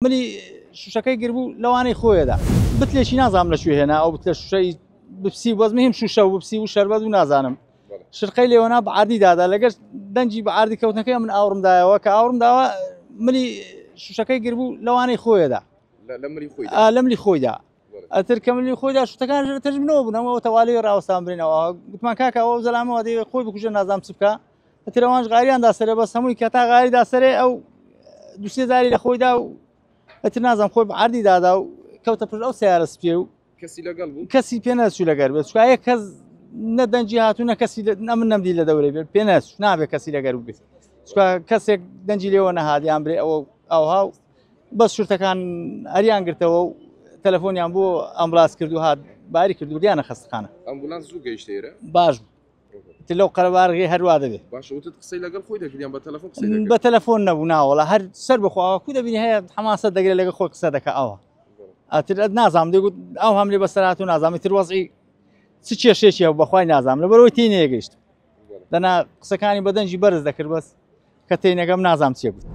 ملی شوشەکەی گربوو لەوانەی خۆیەدا بتلێکی نازانم لە کوێ هێنا ئەو بتلە شوشەی بپسی بەس مهم شوشە و بپسی و شەربەت و نازانم شرقەی لێوەنا بە عادی دادا لەگەر دەنگی بە عادی کەوتنەکەی من ئاوڕم دایەوە کە ئاوڕم داوە ملی شوشەکەی گربوو لەوانەی خۆیەدا لە ملی خۆیدا ئەتر کە ملی خۆیدا شتەکان تەرجمنەوە بوونەوە تەوالی ڕاوەستان برینەوە گوتمان کاکە ئەو زەلامەوە دەیەوێت خۆی بکوژە نازانم چ بکە ئەتر ئەوانش غاریان دا سەرێ بەس هەمووی کە تا غاری دا سەرێ ئەو دوسێ زاری لە خۆیدا و ئەتر نازانم خۆی بە عەردی دادا و کەوتە پشت ئەو سیارە سپیە و کەسی لەگەڵ بوو کەسی پێ نەچوو لەگەر بێت چونکە یەک کەس نە دەنگی هاتوو نە کەسی نە من نەمدی لە دەورەی بێت پێ نەچوو نابێت کەسی لەگەر بێت چونکە کەسێک دەنگی لێوە نەهات یان برێ ئەوە ئەوها و بەس شورتەکان هەریان گرتەوە و تەلەفۆنیان بۆ ئەمبلاس کرد و هات باری کرد و دیانە خەستەخانە. ئەمبولانس زوو گەیشتە ئێرە؟ باش بوو. تر لەو قەرەباڵغی هەروا دەبێ. باشە وتت قسەی لەگەڵ خۆی دەکرد یان بە تەلەفۆن قسەی دەکرد؟ بە تەلەفۆن نەبوو ناوەڵا هەر سەر بەخۆ ئاوا کو دەبینی هەیە حەماسەت دەگرێت لەگەڵ خۆی قسە دەکا ئاوا ئەتر ئەت نازانم دەگوت ئەو هەم لێ بەسەر هاتوو نازانم تر وەزعی چ کێشێکی هەبوو بەخوای نازانم لەبەرەوەی تێی نەیەگەیشت دەنا قسەکانی بە دەنگی بەرز دەکرد بەس کە تێی نەگەم نازانم چیە گوت.